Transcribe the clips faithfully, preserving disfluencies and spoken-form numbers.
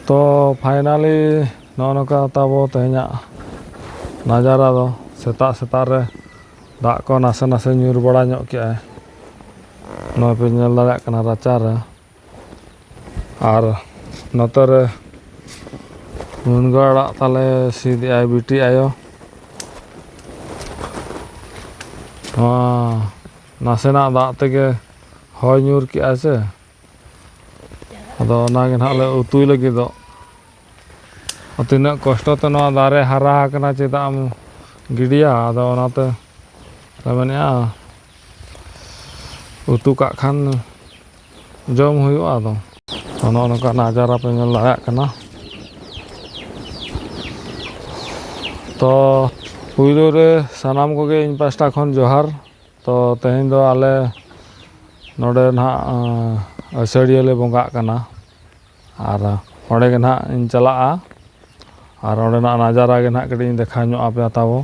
ᱛᱚ finally ᱱᱚᱜᱼᱚ ᱱᱚᱝᱠᱟ ᱛᱟᱵᱚ ᱛᱮᱦᱮᱧᱟᱜ ᱱᱟᱡᱟᱨᱟ ᱫᱚ᱾ ᱥᱮᱛᱟᱜ ᱥᱮᱛᱟᱜ ᱨᱮ ᱫᱟᱜ ᱠᱚ ᱱᱟᱥᱮ ᱱᱟᱥᱮ ᱧᱩᱨ ᱵᱟᱲᱟ ᱧᱚᱜ ᱠᱮᱜᱼᱟᱭ᱾ ᱱᱚᱜᱼᱚᱭ ᱯᱮ ᱧᱮᱞ ᱫᱟᱲᱮᱭᱟᱜ ᱠᱟᱱᱟ ᱨᱟᱪᱟ ᱨᱮ᱾ ᱟᱨ ᱱᱚᱛᱮ ᱨᱮ ᱢᱩᱱᱜᱟᱹ ᱟᱲᱟᱜ ᱛᱟᱞᱮ ᱥᱤᱫ ᱮᱜᱼᱟᱭ ᱵᱤᱴᱤ ᱟᱭᱳ᱾ ᱱᱚᱣᱟ ᱱᱟᱥᱮᱱᱟᱜ ᱫᱟᱜ ᱛᱮᱜᱮ ᱦᱚᱭ ᱧᱩᱨ ᱠᱮᱜᱼᱟᱭ ᱥᱮ, ᱟᱫᱚ ᱚᱱᱟᱜᱮ ᱱᱟᱦᱟᱜ ᱞᱮ ᱩᱛᱩᱭ ᱞᱟᱹᱜᱤᱫᱚᱜ᱾ ᱛᱤᱱᱟᱹᱜ ᱠᱚᱥᱴᱚ ᱛᱮ ᱱᱚᱣᱟ ᱫᱟᱨᱮ ᱦᱟᱨᱟ ᱟᱠᱟᱱᱟ, ᱪᱮᱫᱟᱜ ᱮᱢ ᱜᱤᱰᱤᱭᱟ? ᱟᱫᱚ ᱚᱱᱟᱛᱮ ᱞᱮ ᱢᱮᱱᱮᱫᱼᱟ, ᱩᱛᱩ ᱠᱟᱜ ᱠᱷᱟᱱ ᱡᱚᱢ ᱦᱩᱭᱩᱜᱼᱟ᱾ ᱟᱫᱚ ᱱᱚᱜᱼᱚ ᱱᱚᱝᱠᱟ ᱱᱟᱡᱟᱨᱟ ᱯᱮ ᱧᱮᱞ ᱫᱟᱲᱮᱭᱟᱜ ᱠᱟᱱᱟ᱾ ᱛᱚ ᱯᱩᱭᱞᱩ ᱨᱮ ᱥᱟᱱᱟᱢ ᱠᱚᱜᱮ ᱤᱧ ᱯᱟᱦᱴᱟ ᱠᱷᱚᱱ ᱡᱚᱦᱟᱨ᱾ ᱛᱚ ᱛᱮᱦᱮᱧ ᱫᱚ ᱟᱞᱮ ᱱᱚᱰᱮ ᱱᱟᱦᱟᱜ, ᱟᱸ, ᱟᱹᱥᱟᱹᱲᱤᱭᱟᱹ ᱞᱮ ᱵᱚᱸᱜᱟᱜ ᱠᱟᱱᱟ᱾ ᱟᱨ ᱚᱸᱰᱮ ᱜᱮ ᱱᱟᱦᱟᱜ ᱤᱧ ᱪᱟᱞᱟᱜᱼᱟ᱾ ᱟᱨ ᱚᱸᱰᱮᱱᱟᱜ ᱱᱟᱡᱟᱨᱟ ᱜᱮ ᱱᱟᱦᱟᱜ ᱠᱟᱹᱴᱤᱡ ᱤᱧ ᱫᱮᱠᱷᱟᱣ ᱧᱚᱜ ᱟᱯᱮᱭᱟ ᱛᱟᱵᱚ᱾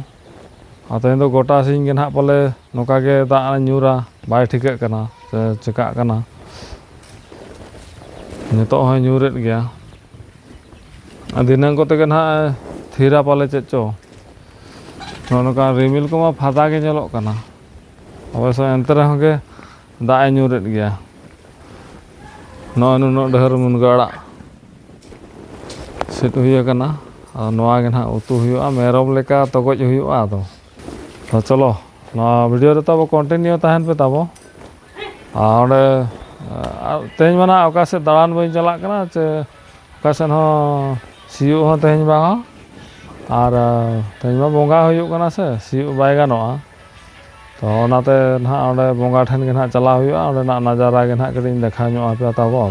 ᱟᱨ ᱛᱮᱦᱮᱧ ᱫᱚ ᱜᱚᱴᱟ ᱥᱤᱧ ᱜᱮ ᱱᱟᱦᱟᱜ ᱯᱟᱞᱮ ᱱᱚᱝᱠᱟ ᱜᱮ ᱫᱟᱜ ᱮ ᱧᱩᱨᱟ, ᱵᱟᱭ ᱴᱷᱤᱠᱟᱹᱜ ᱠᱟᱱᱟ ᱥᱮ ᱪᱮᱠᱟᱜ ᱠᱟᱱᱟ᱾ ᱱᱤᱛᱚᱜ ᱦᱚᱸᱭ ᱧᱩᱨᱮᱫ ᱜᱮᱭᱟ᱾ ᱟᱨ ᱫᱷᱤᱱᱟᱹᱝ ᱠᱚᱛᱮ ᱜᱮ ᱱᱟᱦᱟᱜ ᱮ ᱛᱷᱤᱨᱟ ᱯᱟᱞᱮ ᱪᱮᱫ ᱪᱚ᱾ ᱱᱚᱜᱼᱚ ᱱᱚᱝᱠᱟ ᱨᱤᱢᱤᱞ ᱠᱚᱢᱟ ᱯᱷᱟᱫᱟ ᱜᱮ ᱧᱮᱞᱚᱜ ᱠᱟᱱᱟ, ᱚᱵᱚᱥᱥᱚ ᱮᱱᱛᱮ ᱨᱮᱦᱚᱸ ᱜᱮ ᱫᱟᱜ ᱮ ᱧᱩᱨᱮᱫ ᱜᱮᱭᱟ᱾ ᱱᱚᱜᱼᱚᱭ ᱱᱩᱱᱟᱹᱜ ᱰᱷᱮᱨ ᱢᱩᱱᱜᱟᱹ ᱟᱲᱟᱜ ᱥᱤᱫ ᱦᱩᱭ ᱟᱠᱟᱱᱟ᱾ ᱟᱫᱚ ᱱᱚᱣᱟ ᱜᱮ ᱱᱟᱦᱟᱜ ᱩᱛᱩ ᱦᱩᱭᱩᱜᱼᱟ, ᱢᱮᱨᱚᱢ ᱞᱮᱠᱟ ᱛᱚᱜᱚᱡ ᱦᱩᱭᱩᱜᱼᱟ᱾ ᱟᱫᱚ ᱛᱚ ᱪᱚᱞᱚ, ᱱᱚᱣᱟ ᱵᱷᱤᱰᱤᱭᱳ ᱨᱮ ᱛᱟᱵᱚ ᱠᱚᱱᱴᱤᱱᱤᱭᱩ ᱛᱟᱦᱮᱱ ᱯᱮ ᱛᱟᱵᱚ᱾ ᱟᱨ ᱚᱸᱰᱮ, ᱟᱨ ᱛᱮᱦᱮᱧ ᱢᱟ ᱱᱟᱦᱟᱜ ᱚᱠᱟ ᱥᱮᱫ ᱫᱟᱬᱟᱱ ᱵᱟᱹᱧ ᱪᱟᱞᱟᱜ ᱠᱟᱱᱟ, ᱪᱮ ᱚᱠᱟ ᱥᱮᱫ ᱦᱚᱸ ᱥᱤᱭᱳᱜ ᱦᱚᱸ ᱛᱮᱦᱮᱧ ᱵᱟᱝ᱾ ᱟᱨ, ᱟᱨ ᱛᱮᱦᱮᱧ ᱢᱟ ᱵᱚᱸᱜᱟ ᱦᱩᱭᱩᱜ ᱠᱟᱱᱟ ᱥᱮ, ᱥᱤᱭᱳᱜ ᱵᱟᱭ ᱜᱟᱱᱚᱜᱼᱟ᱾ ᱛᱚ ᱚᱱᱟᱛᱮ ᱱᱟᱦᱟᱜ ᱚᱸᱰᱮ ᱵᱚᱸᱜᱟ ᱴᱷᱮᱱ ᱜᱮ ᱱᱟᱦᱟᱜ ᱪᱟᱞᱟᱣ ᱦᱩᱭᱩᱜᱼᱟ, ᱚᱸᱰᱮᱱᱟᱜ ᱱᱟᱡᱟᱨᱟ ᱜᱮ ᱱᱟᱦᱟᱜ ᱠᱟᱹᱴᱤᱡ ᱤᱧ ᱫᱮᱠᱷᱟᱣ ᱧᱚᱜ ᱟᱯᱮᱭᱟ ᱛᱟᱵᱚ᱾